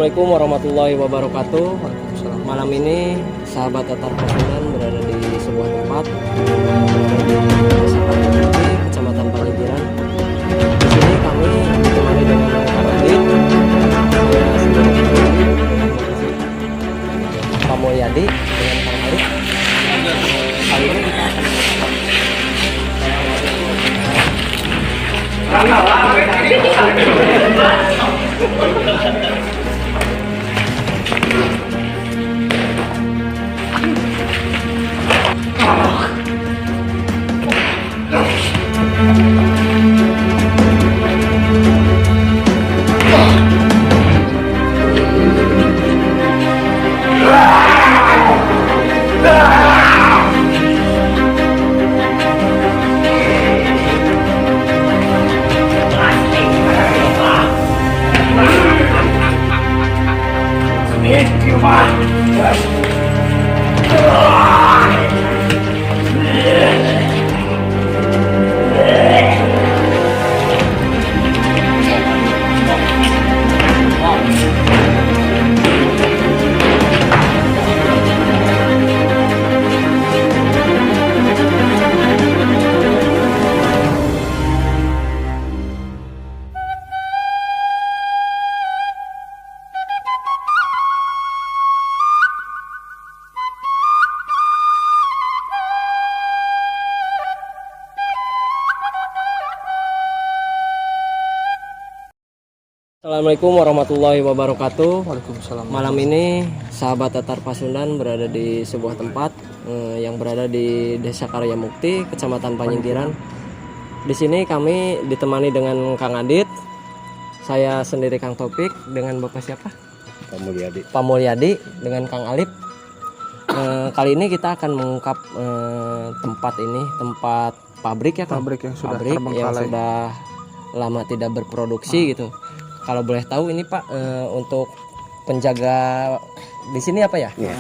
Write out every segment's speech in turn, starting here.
Assalamualaikum warahmatullahi wabarakatuh. Waalaikumsalam. Malam ini sahabat Tatar Pasundan berada di sebuah tempat di Desa Karyamukti, Kecamatan Panyingkiran. Di sini kami ditemani dengan Kang Adit, saya sendiri Pak Mulyadi dengan Kang Alif. Kali ini kita akan Assalamualaikum warahmatullahi wabarakatuh. Waalaikumsalam. Malam ini sahabat Tatar Pasundan berada di sebuah tempat yang berada di Desa Karyamukti, Kecamatan Panyingkiran. Di sini kami ditemani dengan Kang Adit, saya sendiri Kang Topik, dengan Bapak siapa? Pak Mulyadi. Pak Mulyadi, dengan Kang Alip. Kali ini kita akan mengungkap tempat ini, tempat pabrik ya Kang? Pabrik yang sudah Pabrik yang terbengkalai. Sudah lama tidak berproduksi gitu. Kalau boleh tahu ini Pak, untuk penjaga di sini apa ya? Iya.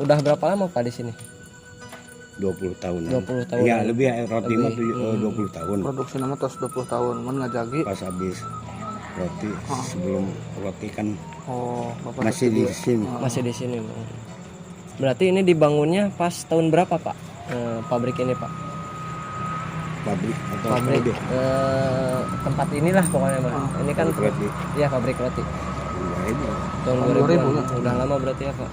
Udah berapa lama Pak di sini? 20 tahun. 20 tahun. Ya, lebih ya, roti mah 20 tahun. Produksi nama terus 20 tahun mun ngajagi. Pas habis roti, sebelum roti kan Oh, Bapak masih di sini. Masih di sini. Bang. Berarti ini dibangunnya pas tahun berapa Pak? Pabrik ini Pak? Pabrik atau Pabrik roti? Tempat inilah pokoknya Pak. Ini kan Pabrik roti. Iya, pabrik roti. 2000. Tahun Tahun 2000, 2000 ya. Udah lama berarti ya Pak.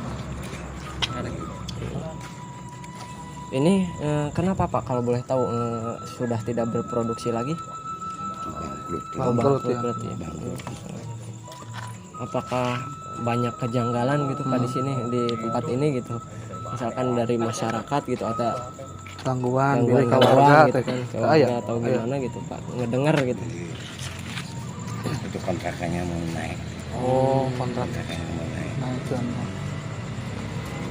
Ini kenapa Pak kalau boleh tahu sudah tidak berproduksi lagi? Bangkrut. Oh, Bangkrut ya. berarti ya. Bangkrut. Apakah banyak kejanggalan gitu Pak di sini di tempat ini gitu? Misalkan dari masyarakat gitu atau Gangguan bilih ka gangguan warga gitu teh. kan, ke Teu aya. warga atau gimana gitu Pak? Ngedengar gitu. Itu kontrakannya mau naik. Oh, kontrak Kontrakannya mau naik. naikkan.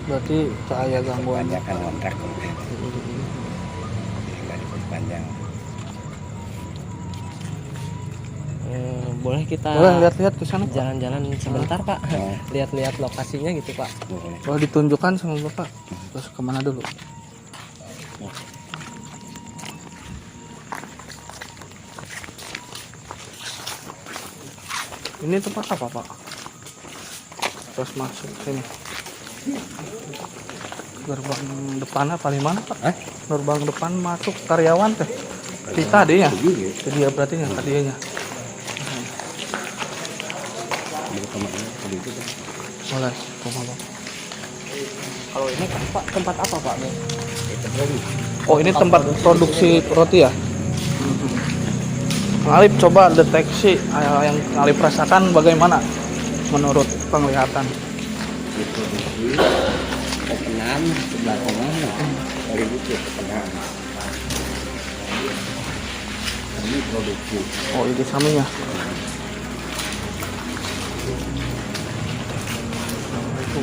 Berarti teu aya gangguan. Panjangkan kontrak kemarin. Jadi nggak diperpanjang. Boleh kita Boleh lihat-lihat ke sana, Pak? jalan-jalan sebentar Pak? Oh. Lihat-lihat lokasinya gitu Pak. Boleh. Boleh ditunjukkan sama Bapak. Terus kemana dulu? Ini tempat apa, Pak? Terus masuk sini. Gerbang depan apa di mana, Pak? Hah? Gerbang depan masuk karyawan teh. Di tadi ya? Iya. Jadi ya berarti yang tadinya. Mau kemana? Tadi itu kan. Boleh, kumaha, Pak? Kalau ini Pak tempat apa Pak? Itu lagi. Oh, ini tempat produksi roti ya? Kang Alip coba deteksi yang Kang Alip rasakan bagaimana menurut penglihatan. Diproduksi tekanan sebelah tengah dari itu tekanan ini produksi. Oh, ini saminya. Assalamualaikum.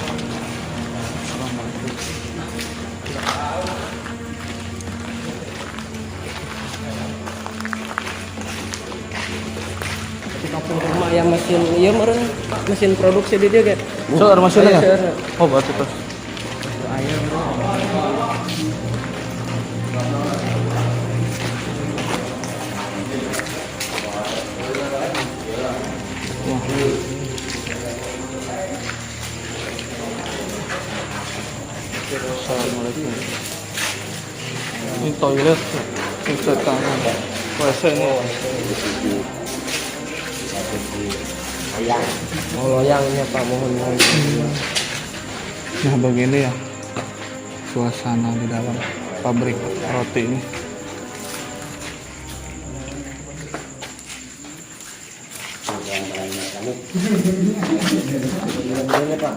Assalamualaikum. Di kampung rumah yang mesin iya meureun Pak, mesin produksi di dia ge. So, ada mesinnya Iya, ya? seueur. Oh, berarti terus. Air meureun. Ya. Assalamualaikum. Ini toilet, cuci tangan, WC ini. Oh, loyangnya Pak, mohon mohon. Nah begini ya suasana di dalam pabrik roti ini. Ini Pak.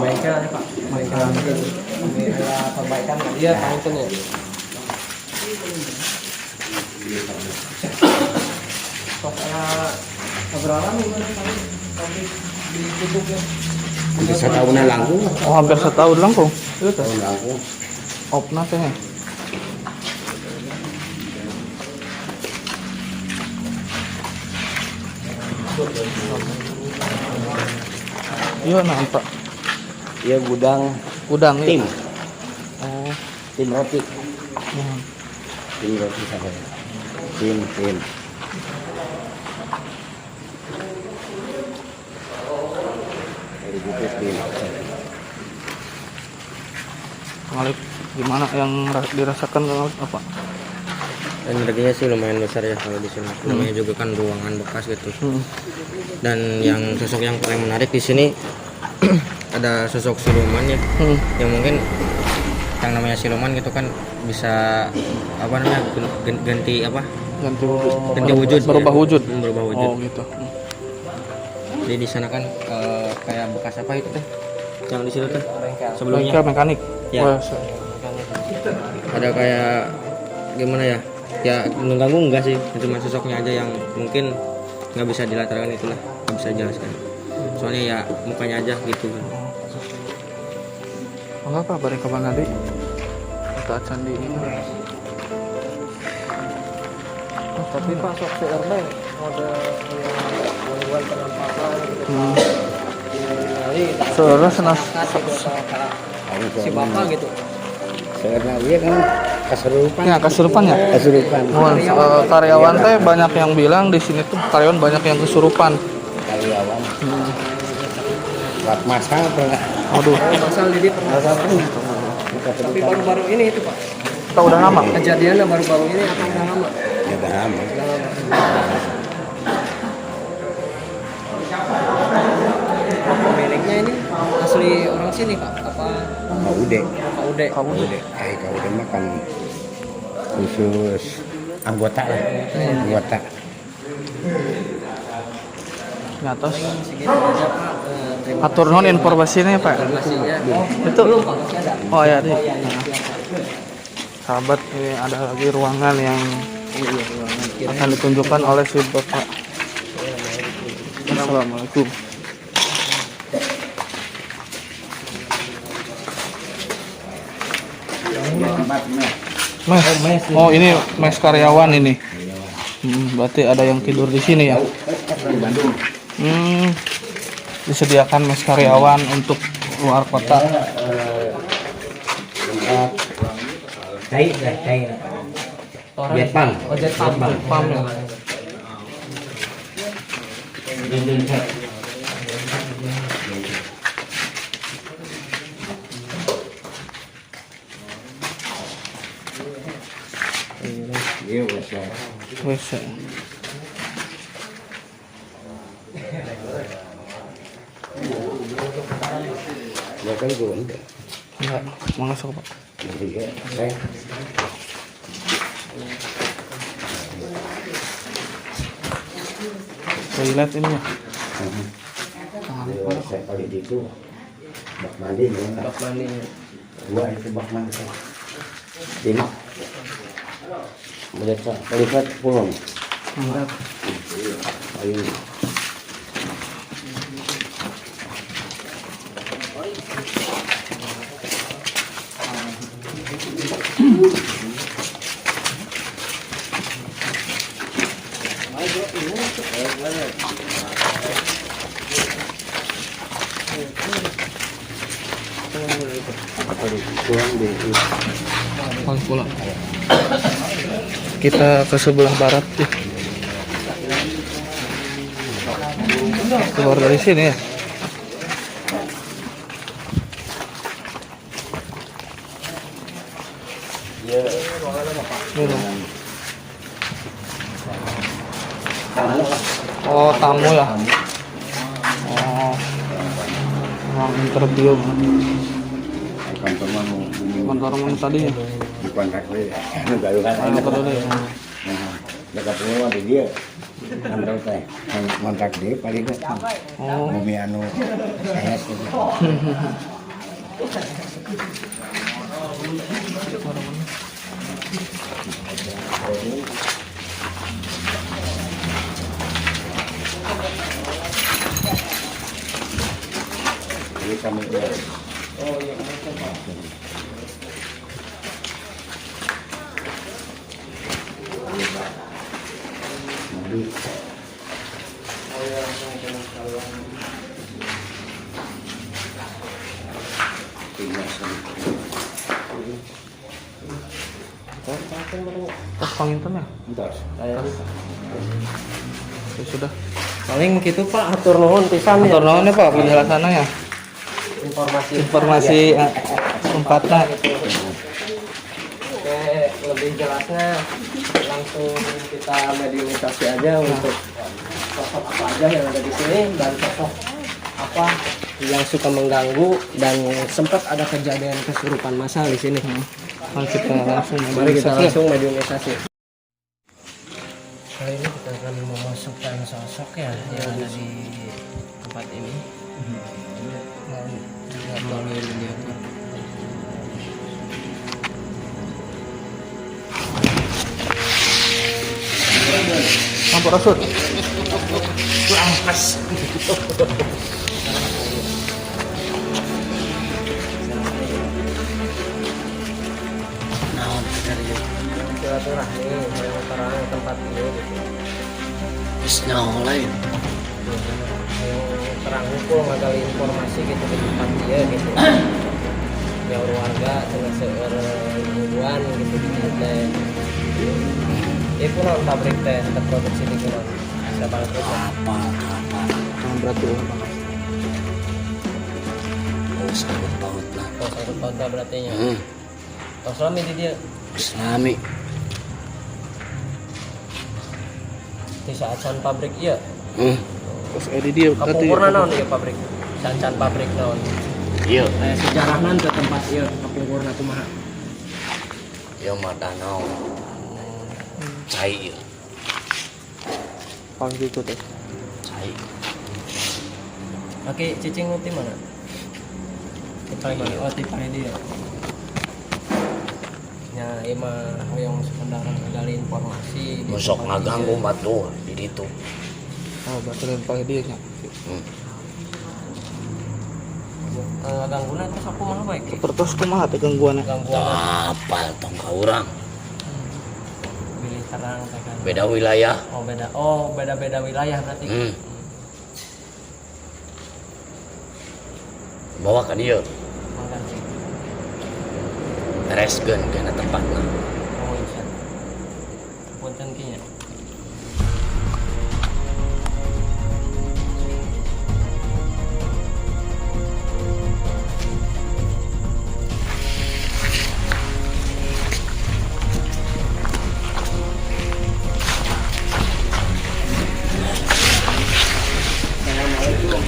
Bengkel ya Pak. Bengkel. Ini ada perbaikan nggak? Iya, Pak itu ya. Sok obrolan gimana Pak? Pabrik ditutupnya. Hampir setahunan langkung. Oh hampir setahun langkung. Itu teh. Tahun langkung. Opna teh. Ya? Iya nah Pak. Iya gudang Gudang iya. tim, Oh. tim roti, Hmm. tim roti sampai. Tim tim. Dari buku tim. Kang Alif, gimana yang dirasakan Kang Alif apa? Energinya sih lumayan besar ya kalau di sini. Namanya juga kan ruangan bekas gitu. Hmm. Dan yang sosok yang paling menarik di sini ada sosok siluman ya. Hmm. Yang mungkin yang namanya siluman gitu kan bisa apa namanya ganti apa? Ganti wujud. Ganti wujud. Berubah ya. wujud. Berubah wujud. Oh gitu. Hmm. Jadi di sana kan kayak bekas apa itu teh? Yang di situ teh sebelumnya Bengkel mekanik. Ya. Wah, se- ada kayak gimana ya? Ya mengganggu enggak sih, cuma sosoknya aja yang mungkin nggak bisa dilatarkan itulah, nggak bisa dijelaskan. Soalnya ya mukanya aja gitu kan. Enggak apa bari kapan tadi? Kita candi ini. Oh, tapi Pak sok CRB ada gangguan penampakan gitu Hmm. Pak. Ningali gitu. Sebenarnya senas Masyarakat gitu atau kayak si bapak gitu. Karena iya kan keserupan. Ya, kesurupan ya? Kesurupan. Mohon, karyawan teh banyak yang bilang di sini tuh karyawan banyak yang kesurupan. Karyawan. Buat masal pernah. Aduh, Oh, masal jadi pernah. Masal pernah. Tapi baru-baru ini itu Pak. kita udah lama. Kejadiannya baru-baru ini atau udah lama? Ya udah lama. Udah lama. Pemiliknya ini asli orang sini Pak? Apa Kau ude. Pak Ude? Kau ude. Eh kau ude mah kan khusus anggota lah. Anggota. Di atas. Segitu aja Pak. Terima Atur nuhun informasinya Pak. kasihnya. Oh, Itu. belum Pak, masih ada. Oh ya, deh. Oh iya, iya, siap, Pak. Sahabat, ini ada lagi ruangan yang Oh iya, ruangan. Kirain akan ditunjukkan oleh si Bapak. Assalamualaikum. Mes. Oh, ini mes karyawan ini. Berarti ada yang tidur di sini ya? Di Bandung. Hmm, disediakan mes karyawan untuk luar kota. Tempat cai lah, cai lah. Orang Jet pump. Oh, jet pump. Pump ya. Iya, wes. WC. Ya kan gua enggak. Enggak, mau masuk Pak. Iya, saya Toilet ini ya. Jangan lupa. saya kalau di itu bak mandi ya. Bak mandinya. Dua itu bak mandi. Ini. Mereka melihat pulang. Enggak. Ayo. Pulang di Balik pula. Kita ke sebelah barat ya. Keluar dari sini ya. Iya. Ini dong. Oh, tamu ya. Oh. Ruang interview. Kantor mah nu bumi. Kantor mana tadi ya? Di kontrak we. Anu gaduhan Kantor tadi ya. Nah, dekat rumah di dia. Kantor teh kontrak dia paling teh. Oh. Bumi anu saya sih. Jadi kami dia. Oh iya, Pak. Jadi Oh iya, langsung ke sekalian. tinggal sedikit. Tos panginten ya? Entar. Saya Ya sudah. paling gitu, Pak, hatur nuhun pisan ya. Hatur nuhun ya, Pak, penjelasannya ya. Informasi. Informasi tempatnya. Oke, lebih jelasnya langsung kita mediumisasi aja untuk sosok apa aja yang ada di sini dan sosok apa yang suka mengganggu dan sempat ada kejadian kesurupan massal di sini. Mari kita langsung Mari kita mediumisasi ya. langsung mediumisasi. Kali ini kita akan memasukkan sosok ya yang ada di tempat ini melalui mediator. Sampurasun. Ampas. Naon dari Silaturahmi, yang terang tempat ini gitu. Geus naon lain. Yang terang hukum ngagali informasi gitu di tempat dia gitu. Yang warga cenah seueur gangguan gitu di dieu teh. Ieu kunaon pabrik teh tetep produksi di kunaon? Bisa bangkrut ya? Apa apa. Nah, berarti ulah banget. Oh, sangkut paut lah. Tos sangkut pautna berarti nya. Tos lami di dieu. Geus lami. Di saat can pabrik ieu. Terus di dia berarti. Kapungkurna naon ieu pabrik? Can-can pabrik naon? Iya. Aya sejarahna teu tempat ieu kapungkurna kumaha? Ieu mah danau. Cai ieu. Paling gitu teh. Cai. Oke, cicing nu ti mana? Ti paling mana? Oh, ti paling dia. Ya, ieu mah hoyong sekedar ngagali informasi di Nu sok tempat ngaganggu ieu. batur di ditu. Oh, berarti lain paling dia nya. Eh, gangguna terus aku mah baik. Terus kumaha teh gangguannya? Gangguan Apal tong ka urang. bilih terang teh kan. Beda wilayah. Oh, beda. Oh, beda-beda wilayah berarti. Bawa ka dieu. Mangga sih. Bereskeun kana tempatna. Oh, iya. Punten ki nya. Assalamualaikum.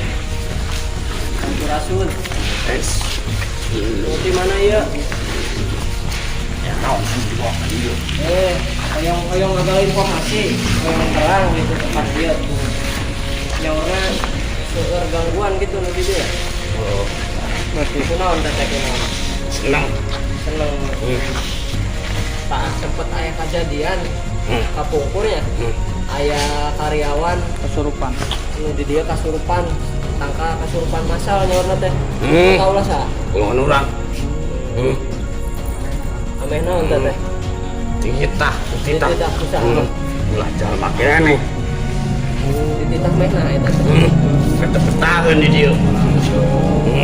Sampurasun. Es. Di mana ya? Ya naon kan dibawa ka dieu. Eh, hoyong hoyong ngagali informasi, hoyong terang gitu tempat dia tuh. Nyaurna seueur gangguan gitu nu di dieu. Oh, Berarti kunaon teh teh kunaon? senang. Seneng. Tak sempet aya kejadian kapungkurnya. Aya karyawan Kesurupan. nu di dieu kasurupan, tangka kasurupan massal nyaurna teh. Tau lah sa. Golongan urang. Ameh naon teh teh? Titah, titah. Dititah usaha. Ulah jalma keneh. Dititah mehna eta teh. Peta-petaheun di dieu.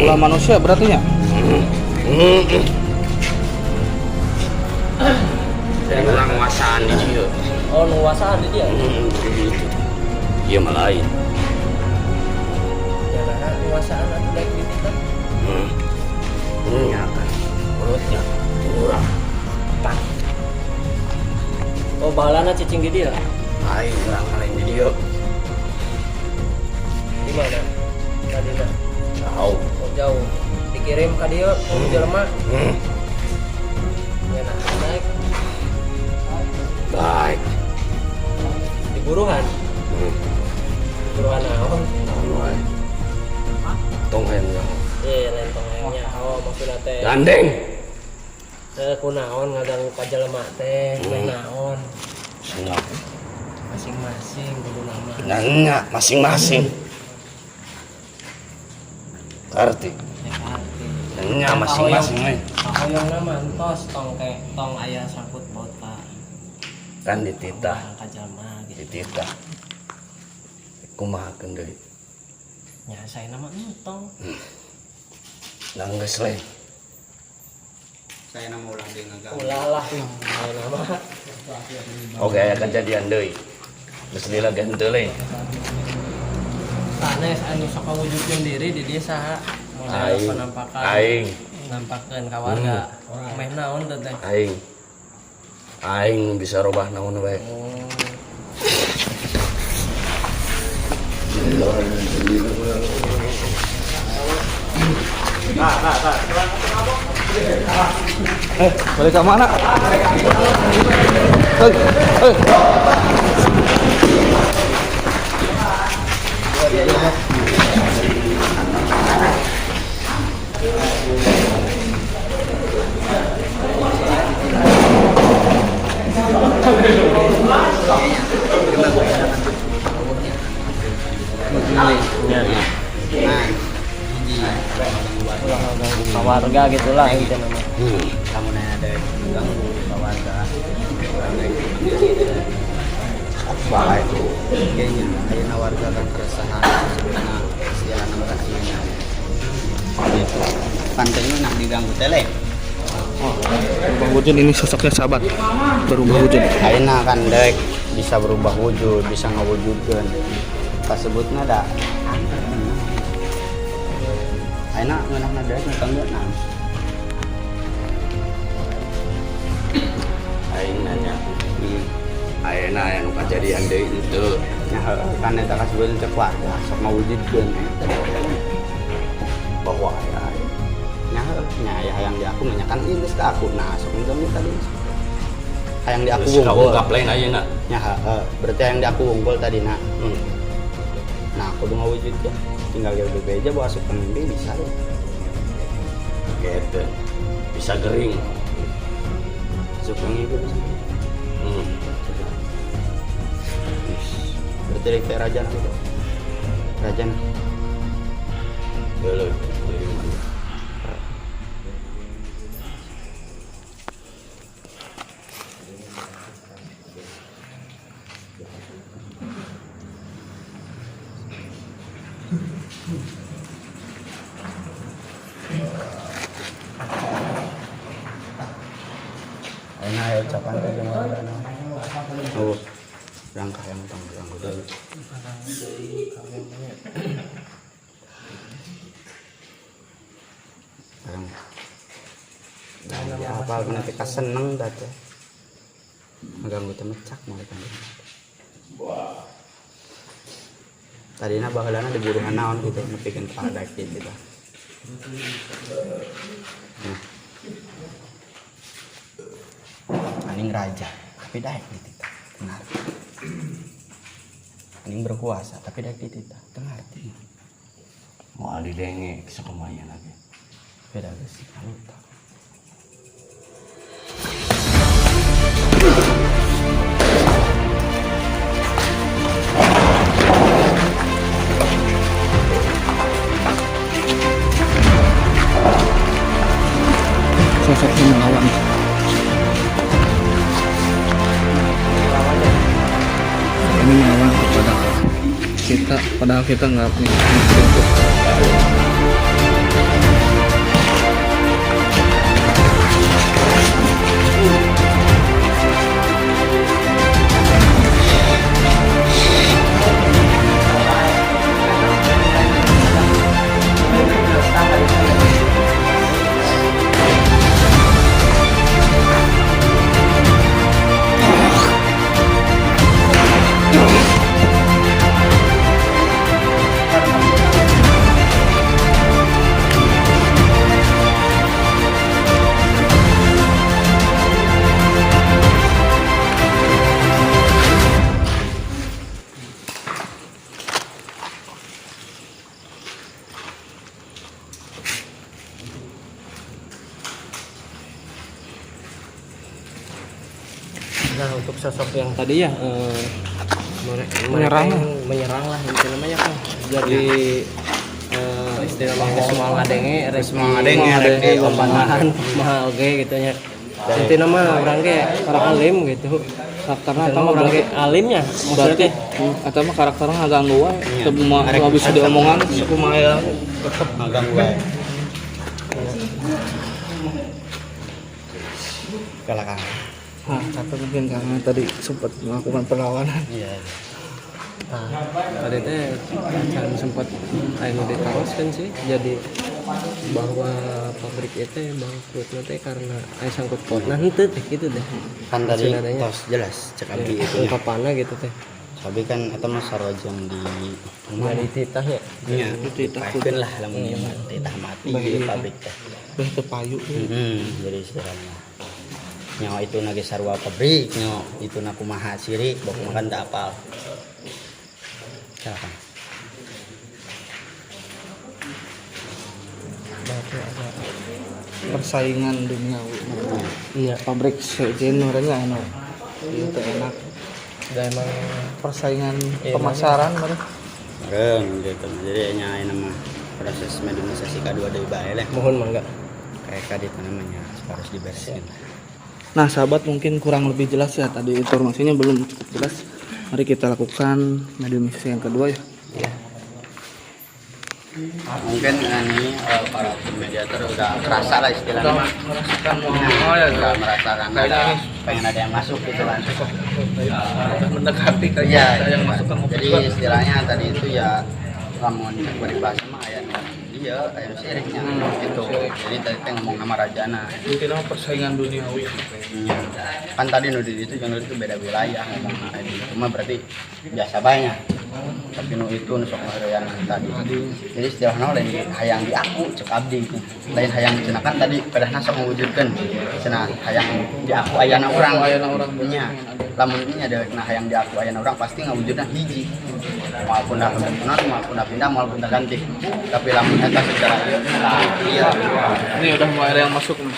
Ulah manusia berarti nya. Urang nguasaan di dieu. Oh, nu nguasaan di dieu. Di dieu. Ieu mah lain. Ya nah, nguasaan atuh daek dititah. Ya kan. Mulutnya urang. Pak. Baheulana cicing di dieu. Aing urang lain di dieu. Di mana? Tadina. Jauh. Oh, jauh. Dikirim ka dieu ku jelema. Ya nah, naik Baik. diburuhan. Diburuhan naon? Naon wae. Tong hayang nyaho. Eh, lain tong hayang nyaho maksudna teh. Gandeng. Eh, kunaon ngaganggu ka jelema teh, meh naon? Singap. Masing-masing kudu nama. Nanya masing-masing. Arti. Nanya masing-masing we. Kahoyong nama entos tong ke tong aya sangkut paut ka Kan dititah, ka jelema gitu. dititah. Kumahakeun deui. Nya saya nama entong. Nang geus lain. Saya nama ulah dia ngaganggu. Ulah lah. Saya nama. Oke, aya kejadian deui. Geus lila ge henteu lain. Sanes anu sok ngawujudkeun diri di dieu saha? Mulai Aing. penampakan. Aing. Nampakeun ka warga. Meh naon teh teh? Aing. Aing bisa robah naon wae. Oh. Eh, balik ke mana? Eh, eh. Nah, hiji Ulah ngaganggu ka warga gitulah intina mah. lamun ada yang mengganggu ke warga. Baik. Kayaknya ayeuna warga kan keresahan sebenarnya siaran kasihnya. Gitu. Pantengnya nak diganggu tele. Berubah wujud ini sosoknya sahabat. Berubah wujud. Ayeuna kan dek bisa berubah wujud, bisa ngawujudkeun. Kasebutna da. Ayeuna ngeunahna dek ngaganggu nah. Aing nanya. Ayeuna aya nu kajadian deui henteu. Nya heueuh, kan eta kasebutna cek warga sok ngawujudkeun eta. Bahwa aya aing. Nya heueuh, nya aya hayang di aku nya kan ieu geus ka aku. Nah, sok ngaganggu tadi. Hayang di aku Geus wungkul. kaungkap lain ayeuna. Nya heueuh, berarti hayang di aku wungkul tadi nah. Nah, aku udah ngawujudkeun. Tinggal ge bebeja bawa asup ke mimpi bisa ya. Gitu. Bisa gering. Asup ke mimpi bisa. Berarti dari kayak raja gitu. Raja nah. Dulu. Deui mana. Ayeuna aya ucapan teh jeung warga nah. Oh. Rangka yang tong ganggu deui. Barang. Nah, ya apa nanti kaseneng dah teh. Ngaganggu teh mecak mulai kan. Tadina baheulana diburuhan naon gitu nepikeun ka daek gitu tah. Nah. Aning raja, tapi daek dititah, teu ngarti. Aning berkuasa, tapi daek dititah, teu ngarti. Moal didenge sok kumaha lagi. Beda geus kaluta. Sosoknya melawan. Ini melawan kepada kita, padahal kita nggak punya untuk. Nah, untuk sosok yang tadi ya, mereka Menyerang. yang menyerang lah itu namanya kan. Jadi istilah mah geus moal ngadenge rek Geus moal ngadenge, rek di omongan mahal oge gitu nya. Intina mah urang ge orang alim gitu. Karakterna Eta eta mah mah urang berarti ge alimnya maksudnya berarti teh. eta mah karakterna ngaganggu wae. Teu moal bisa diomongan kumaha ya tetep Ngaganggu wae. Kalakang. Nah, tapi mungkin karena tadi sempat melakukan perlawanan. Iya. Nah, tadi teh can sempat anu ditaroskeun sih, jadi bahwa pabrik itu bangkrutnya teh karena aya sangkut pautna henteu teh gitu teh. Kan tadi Maksudna teh nya. tos jelas cek abdi itu nya. Ungkapanna gitu teh. Abi kan eta mah sarua jeung di Dari titahnya. Nya, dipaehkeun lah lamun ieu mah titah mati di pabrik teh. Beh teu payu. Jadi istilahnya nyawa itu nage sarua pabrik, nyawa itu na kumaha sirik, bok makan tak apal. Silakan. Berarti ada persaingan duniawi. Iya. Pabrik sejen orangnya anu ieu teh enak. Da emang Persaingan Iya, pemasaran meureun. Meureun gitu. Jadi nya ayeuna mah proses mediumisasi kadua deui bae lah. mohon mangga. Kayak kadi itu namanya harus diberesin. Nah, sahabat, mungkin kurang lebih jelas ya, tadi informasinya belum cukup jelas. Mari kita lakukan mediumisasi yang kedua ya. Iya. Mungkin ini para tim mediator udah kerasa lah istilahnya. Merasakan Oh ya, udah merasakan ada pengen ada yang masuk gitu kan. mendekati kayaknya Iya, ada yang masuk ke ngopi jadi juga. istilahnya tadi itu ya lamun cek peribahasa mah aya nu iya aya nu siriknya gitu. Jadi tadi teh ngomong nama rajana. Intinya mah persaingan duniawi. Iya. Kan tadi nu di itu jeung itu beda wilayah ngomong itu mah berarti biasa banyak. Tapi nu itu nu sok ngeureyan tadi. Jadi istilahnya lain hayang di aku cek abdi gitu. Lain hayang cenah kan tadi pedahna sok mewujudkeun cenah hayang di aku ayana urang. Ayana urang. Nya. Lamun ini ada nah hayang di aku ayana urang pasti ngawujudna hiji. Maupun dah kebetulan, maupun dah pindah, maupun dah ganti. Tapi lamun eta secara ieu tah iya. Ini udah mulai ada yang masuk nih.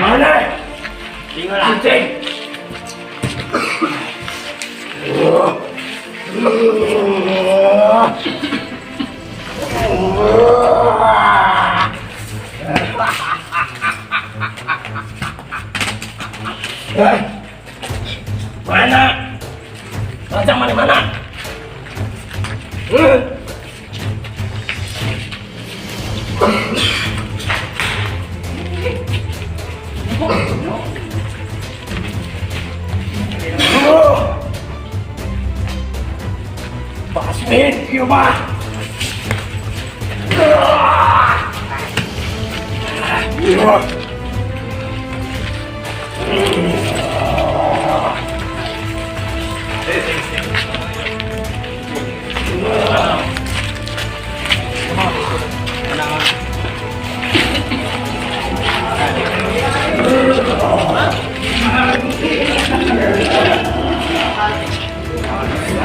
Mana ieu teh? Mana? Rancang mana mana? Basmin, ieu mah.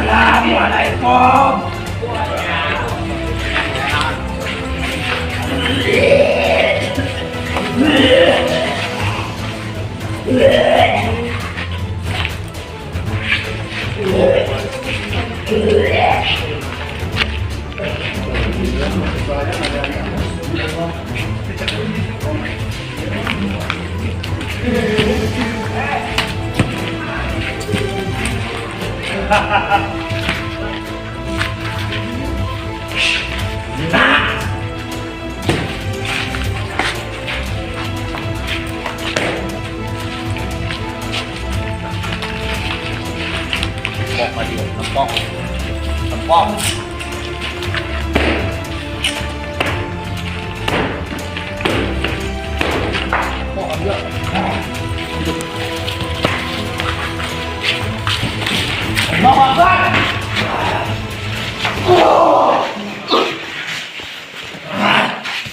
Assalamualaikum. Pok mah dia, tepok. Tepok.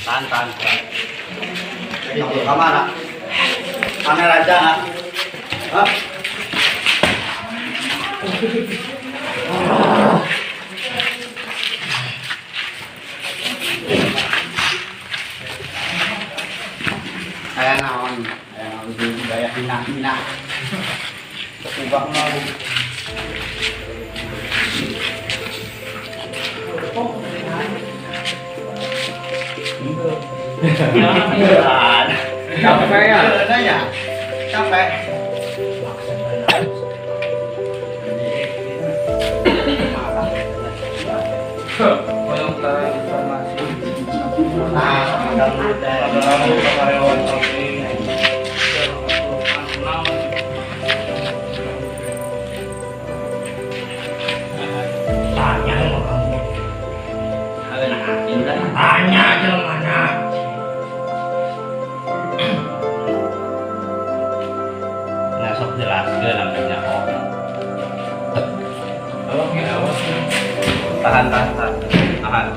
Tahan, tahan. Ke mana? Mana raja? Hah? Aya naon? Aya naon gaya hina-hina. Ubah mau. Capek ya? Nanya. Capek. Informasi. Nah, Karyawan kami. Tanya sama kamu. Tanya aja mana? Nggak sok jelaskeun namanya oh. Tolong ya, awas. Tahan, tahan, tahan. Tahan.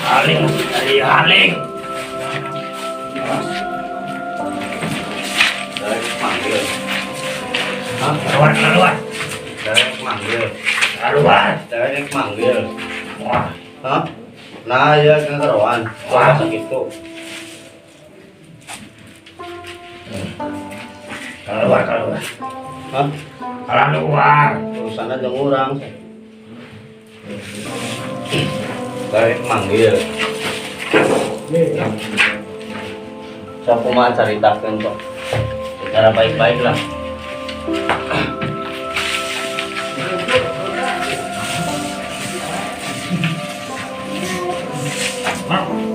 Haling, haling. Manggil. Keluar, keluar. Derek manggil. Keluar. Derek manggil. Wah, Hah? Nah, ya kan keroan. Wah. Segitu. Keluar, keluar. Hah? Keluar. Urusannya jeung urang. Derek manggil. Sok kumaha caritakeun kok. Secara baik-baik lah. Sok ngomong.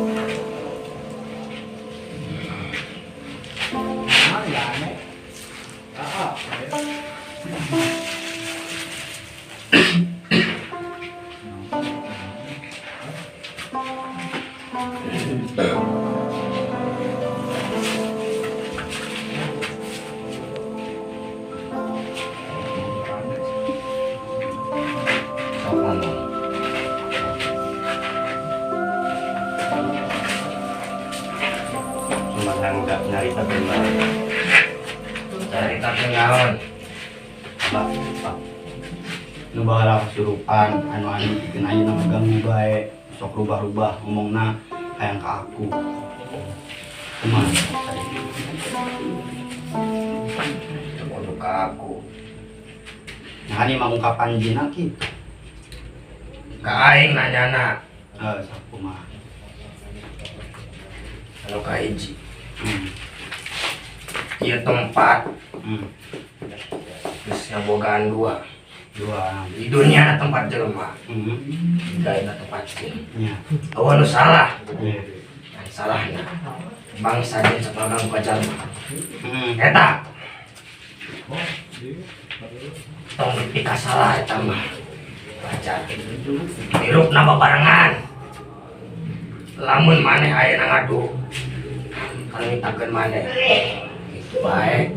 Cuma enggak nyaritakeun bae. Caritakeun naon? Pak, Pak. Nu baheula kesurupan anu anu bikin ayeuna ngaganggu bae, sok rubah-rubah ngomongna. Hayang ka aku. Kumaha tadi? Kudu ka aku. Nah, ini mah ungkapan jinna kitu. Ka aing nanyana. Heeh, sok kumaha. Anu kahiji. Ieu tempat geus ngabogaan dua. Dua. Di dunia tempat jelema. Di tempat jin. Nya. Eueuh nu salah. Nya. Yang salahna bangsa jin sok ngaganggu ka jalma. Eta. Tong dipikasalah eta mah. Wajar. Hirupna babarengan. Lamun maneh ayeuna ngadu kalau mintakeun maneh. Gitu bae.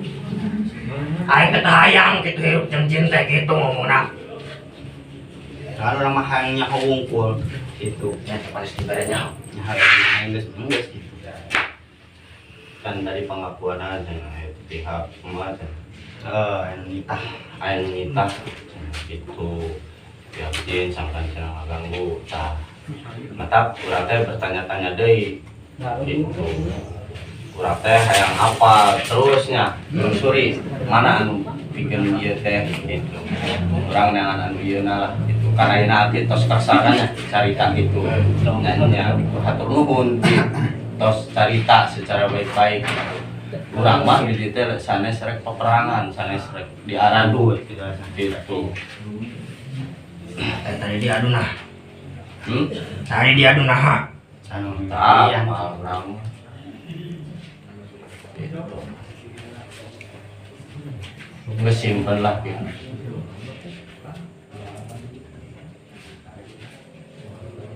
Aing teh hayang kitu hirup jeung jin teh kitu ngomongna. Kalau urang mah hayang nyaho wungkul gitu. Ya teh paling dibere nyaho. Nyaho hayang geus geus gitu. Kan tadi pengakuan aja itu pihak kumaha teh. Heeh, anu nitah. Aya nu nitah gitu pihak jin sangkan cenah ngaganggu tah. Mata urang teh bertanya-tanya deui gitu. Urang teh hayang apa terusnya telusuri mana anu bikin ieu teh gitu. Urang neangan anu ieu lah gitu. Karena ini arti tos kersa kan ya carita gitu. Nya hatur nuhun di tos carita secara baik-baik gitu. Urang mah di dieu teh sanes rek peperangan, sanes rek diaradu gitu. Tadi diadu nah. Tadi diadu nah. Anu Tah, iya. urang mah. Gitu. Geus simpen lah gitu.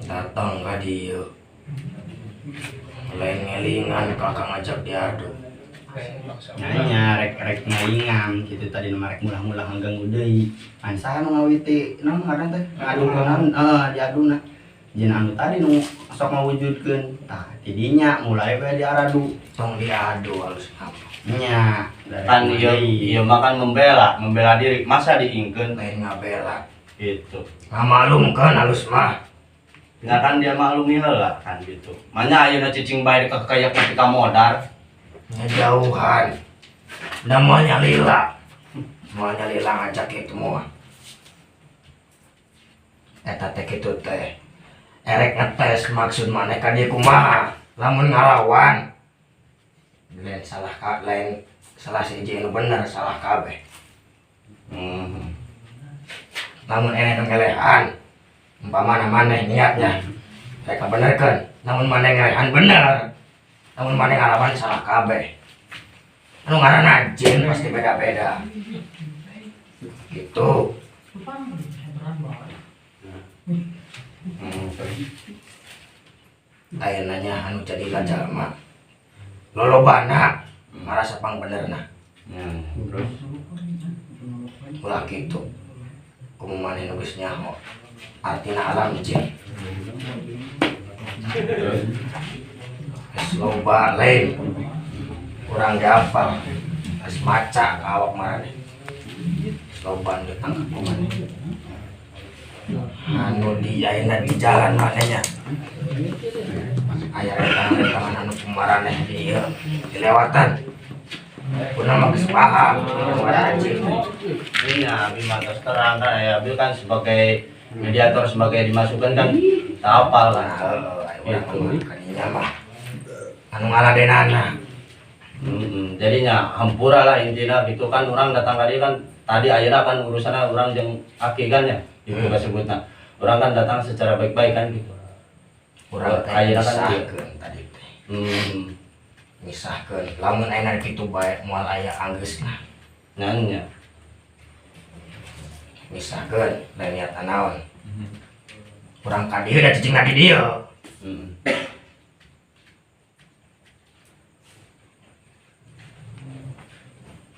Datang ka dieu. Lain ngelingan kakak ngajak diadu. Nanya rek-rek ngelingan gitu tadi nu rek mulah-mulah ngaganggu deui. Pan saha nu ngawiti naon ngaran teh? Ngadukeun heeh diaduna. Jin anu tadi nu sok ngawujudkeun. Tah tidinya mulai we diaradu. Tong diadu halus apa? Nya. Kan ieu ieu mah kan membela, membela diri. Masa diingkeun lain ngabela. Gitu. Ngamalumkeun halus mah. Ya kan dia maklumi heula kan gitu. Manya ayeuna cicing bae kekayak nepi ka modar. Ngejauhan. Da moal nyalila. Moal nyalila ngajak kitu moal. Eta teh kitu teh. Erek ngetes maksud maneh ka dieu kumaha? Lamun ngalawan lain salah ka, lain salah siji nu bener, salah kabeh. Lamun ene nu ngelehan, umpamana maneh niatnya rek ngabenerkeun, lamun maneh ngelehan bener, lamun maneh ngalawan salah kabeh. Anu ngaranna jin pasti beda-beda. Gitu. Ayeuna nya anu jadi jalma. Lolobana marasa pangbenerna. Terus ulah kitu. Kumaha maneh nu geus nyaho artina alam jin. Geus loba lain. Urang gapal. Geus maca ka awak maraneh. Geus loba nu ditangkap ku maneh. Anu di ayeuna di jalan manehnya. Aya retangan-retangan anu kumaraneh di ieu dilewatan. Kuna mah geus paham kumaha jin. Iya, abi mah terus terang kan ya, abi kan sebagai mediator sebagai dimasukkan kan tak apal kan. Heeh, urang mah kadinya mah anu ngaladenana. Jadinya hampura lah intinya gitu kan orang datang tadi kan tadi akhirnya kan urusannya orang jeung aki kan ya itu kasebutna. Orang kan datang secara baik-baik kan gitu. Urang teh Akhirnya kan misahkeun tadi teh. Misahkeun lamun ayeuna kitu bae moal aya anggeusna. Nanya. Misahkeun lain niat naon. Urang ka dieu da cicingna di dieu.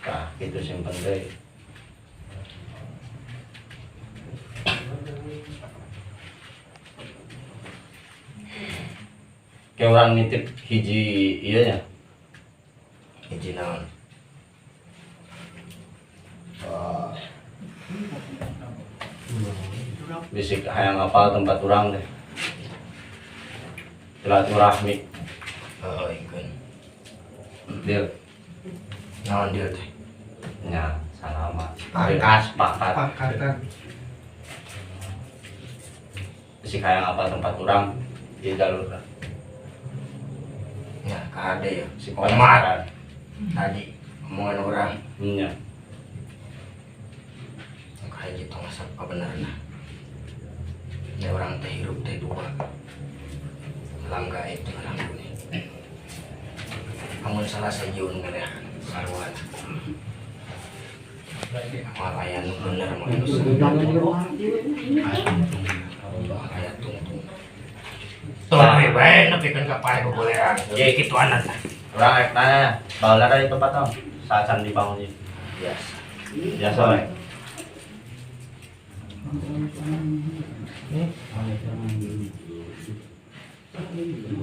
Tah, gitu simpen deui. Kayak orang nitip hiji iya nya. Hiji naon? Bisik hayang apal tempat urang deh. Silaturahmi. Heeh, ingkeun. Deal. Naon deal teh? Nya, salamat. Sepakat. Sepakat. Pakatan. Si kayak apa tempat urang di jalur. Ya, kade ya. Si Omar penasaran. Tadi omongan urang Nya. Kayak gitu ngasap kebenaran. Ya urang teh hirup teh dua. Alam gaib jeung alam dunia. Amun salah sajieun ngelehan sarua. Moal aya nu bener moal nu salah. Moal aya tungtung. Tuh we bae nepikeun ka paeh bobolehan. Ye kitu anak tah. Urang rek nanya, baheula di tempat naon? Saat can dibangun ini. Biasa. Biasa we.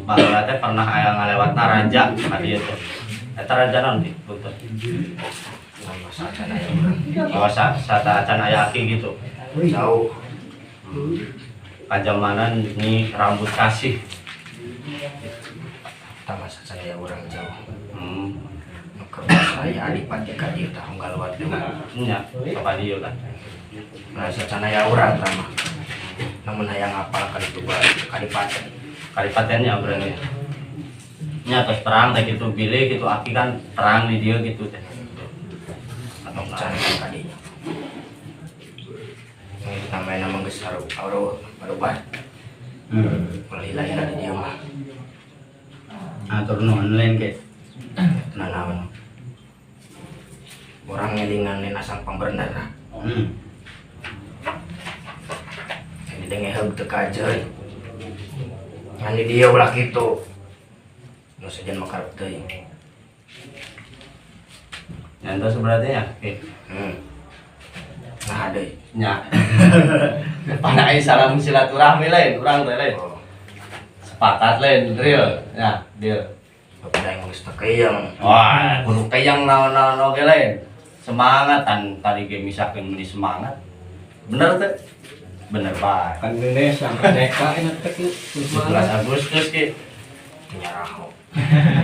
Baheula teh pernah aya ngalewatna raja ka dieu teh. Eta raja naon di punten? Nama sacan aya urang. Oh, saacan aya aki gitu. Jauh. Kajamanan Nyi Rambut Kasih. Tama sacan aya urang jauh. Nu keur aya adipati ka dieu tah unggal luat mah. Nya, sok ka dieu kan. Nah, sacan aya urang tah mah. Namun hayang apal ka ditu bae kadipaten. Kadipatennya berarti. Nya tos perang teh gitu bilih gitu aki kan perang di dieu gitu teh. Atau can ka dinya. Ini namanya nama geus saru barubah. Lila-lila di dieu mah. Atur nuhun lain ke. Nanaon. Urang ngelingan nina sang pambener. Jadi dengeheug teu kajeun. Ngan di dieu ulah kitu. Nu sejen mah karep teuing. Nya entos berarti ya. Oke. Nah deui. Nya. Pada aya salam silaturahmi lain urang teh lain. Oh, Sepakat lain real. Ya, deal. Bapak daeng geus teu keyeng. Wah, kudu keyang naon-naon oge lain. Semangat tan tadi ge misahkeun meuni semangat. Bener teh? Bener bae. Kan Indonesia merdeka enak teh 17 Agustus ki. Teu nyaraho.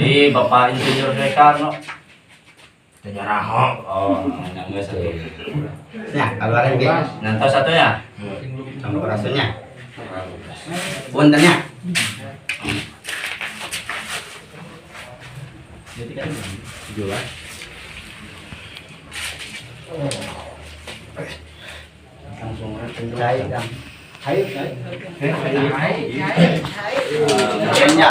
Ih, Bapak Insinyur Soekarno. Teu nyaraho. Oh, nya geus atuh. Ya, kabaran ge. Nantos satu ya? Sampurasunnya. Punten nya. Jadi kan jual. Langsung cai, Kang. Ayo, ayo. Kayaknya.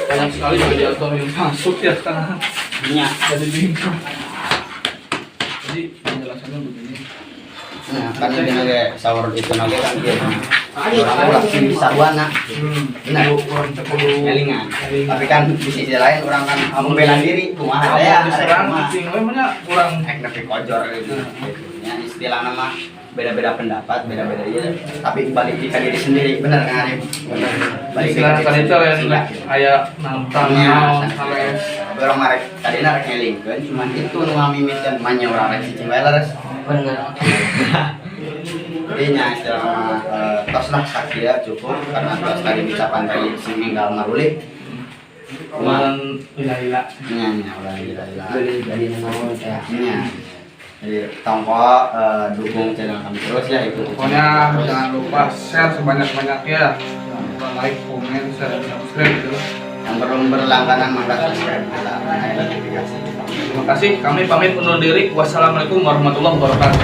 Banyak sekali mediator yang masuk ya sekarang. Nya. Jadi bingung. Jadi penjelasannya begini. Nah, kan ini ge sahur itu nage kan kieu. Urang ulah sarwana. Benar. Urang teh kudu Ngelingan. Tapi kan di sisi lain urang kan membela diri kumaha teh ya. Diserang cicing we mah nya urang Rek nepi kojor gitu. Ya istilahna mah beda-beda pendapat, beda-beda iya. Tapi balik ke diri sendiri, bener kan Arif? Bener. Balik ke istilah diri tadi teh lain sendiri. aya nantang Nya, naon sales. Urang mah rek tadina rek ngelingkeun, cuman itu nu ngamimitian mah nya urang rek cicing wae leres. Bener. Jadi nya istilah mah tos lah sakieu cukup karena tos tadi ucapan tadi sing ninggal marulih. Ulang lila-lila. Nya nya ulah lila-lila. Jadi naon teh. Nya. Jadi tongko dukung channel kami terus ya, ikuti channel Pokoknya kami terus. jangan lupa share sebanyak-banyaknya. Jangan lupa like, komen, share, dan subscribe gitu. Yang belum berlangganan maka subscribe lah, naik notifikasi. Terima kasih, kami pamit undur diri. Wassalamualaikum warahmatullahi wabarakatuh.